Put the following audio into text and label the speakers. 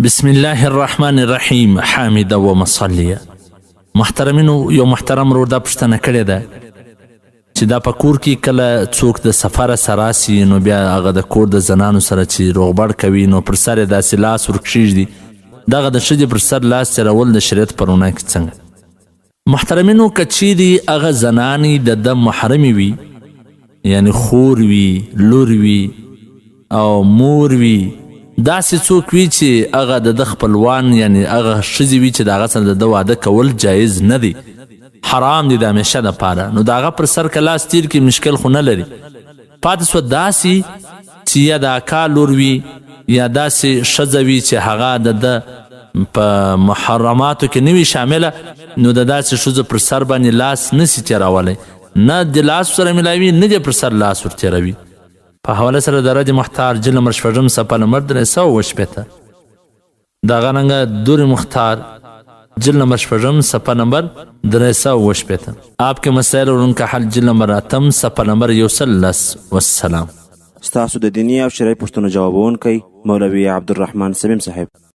Speaker 1: بسم الله الرحمن الرحیم حامد و مصلیه. محترمینو، یو محترم ورور دا پوښتنه کړې ده چې دا په کور کې کله څوک د سفره سره راسي، نو بیا هغه د کور د زنانو سره چې روغبړ کوي، نو پر سر یې داسې لاس ورکښېږدي. دغه د ښځې پر سر لاس تېرول د شریعت په رڼا کې څنګه؟ محترمینو، که چیرې هغه زنانې د ده محرمې وي، یعنی خور وي، لور وي او مور وي، داسې څوک وي چې هغه د ده خپلوان، یعنی هغه ښځې وي چې د هغه سره د ده واده کول جایز نه دی، حرام دی د همیشه دپاره، نو د هغه پر سر که لاس تیر کړي، مشکل خو نه لري. پاتې سوه داسې چې یا د اکا لور وي یا داسې ښځه وي چې هغه د ده په محرماتو کې نه وي شامله، نو د داسې ښځو پر سر باندې لاس نه سي تېرولی، نه د لاس سره ملاوي، نه دې پر سر لاس ور تېروي. په حواله سره د رد مختار جلد نمبر شپږم، صفحه نمبر 367، دغه رنګه دور مختار جلد نمبر شپږم، صفحه نمبر 367، آپ کې مسائل اور ان کا حل جلد نمبر اتم، صفحه نمبر 110. والسلام.
Speaker 2: ستاسو د دیني او شرعي پوښتنو جوابوونکی مولوي عبدالرحمن صمیم صاحب.